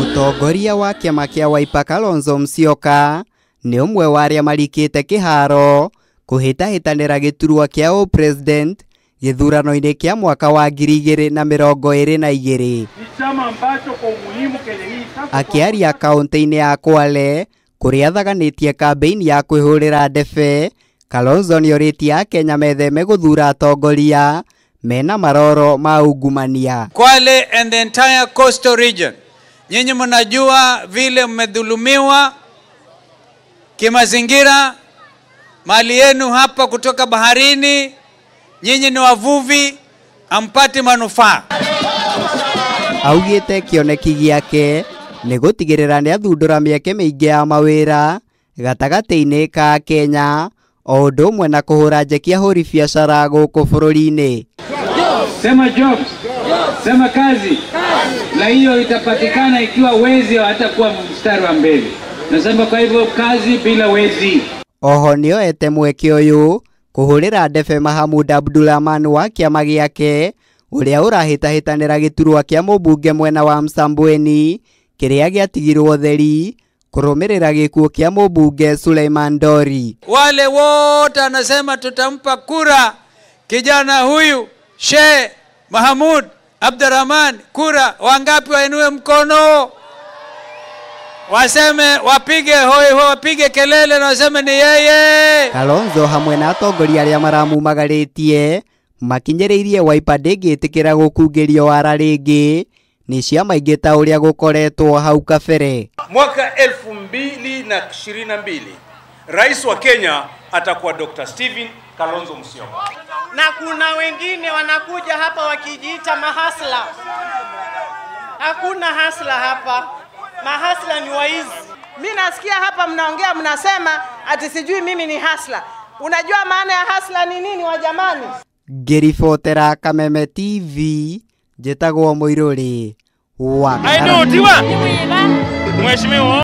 Mũtongoria wa kĩama kĩa Wiper Kalonzo Musyoka nĩ ũmwe wa arĩa marikĩte kĩharo kũhĩtahĩtanĩra gĩturwa kĩa ũpresident gĩthurano-inĩ kĩa mwaka wa 2022. Akĩaria kaunti-inĩ ya Kwale kũrĩa athaganĩtie kambĩini ya kwĩhũrĩra ndebe, Kalonzo nĩorĩtie akenya metheme gũthura atongoria mena maroro ma ungumania. Kwale and the entire coastal region, nyinyi mnajua vile mmedhulumiwa kimazingira, mali yenu hapa kutoka baharini, nyinyi ni wavuvi, ampati manufaa. Augĩte kĩoneki gĩake nĩ gũtigĩrĩra nĩathundũra mĩeke mĩingĩ ya mawĩra gatagatĩ-inĩ ka Kenya o ũndũ ũmwe na kũhũra njeki ahũri biacara gũkũ bũrũri-inĩ. Sema jobs, sema kazi, na hiyo itapatikana ikiwa wezi hatakuwa mstari wa mbele. Nasema kwa hivyo kazi bila wezi. Oho nĩoete mweke ũyũ kũhũrĩra ndebe Mahamud Abdulrahman wa kĩama gĩake ũrĩa ũrahĩtahĩtanĩra gĩturwa kĩa mũmbunge mwena wa Msambweni kĩrĩa gĩatigirwo theri kũrũmĩrĩra gĩkuũ kĩa mũmbunge Suleiman Dori. Wale wote anasema tutampa kura kijana huyu Sheikh Mahamud Abdurrahman, kura wangapi wainue mkono? Waseme, wapige hoi hoi, wapige kelele na waseme ni yeye. Kalonzo hamwe na atongoria arĩa maramumagarĩtie makinyĩrĩirie Wiper ndĩngĩtĩkĩra gũkungĩrio wara rĩngĩ nĩ ciama ingĩ ta ũrĩa gũkoretwo hau kabere. Mwaka 2022 rais wa Kenya atakuwa Dr. Stephen Kalonzo Musyoka. Na kuna wengine wanakuja hapa wakijiita mahasla. Hakuna hasla hapa. Mahasla ni waizi. Mimi nasikia hapa mnaongea mnasema ati sijui mimi ni hasla. Unajua maana ya hasla ni nini wa jamani? Ngĩribotera Kameme TV njĩtagwo Mũirũrĩ wa Mheshimiwa.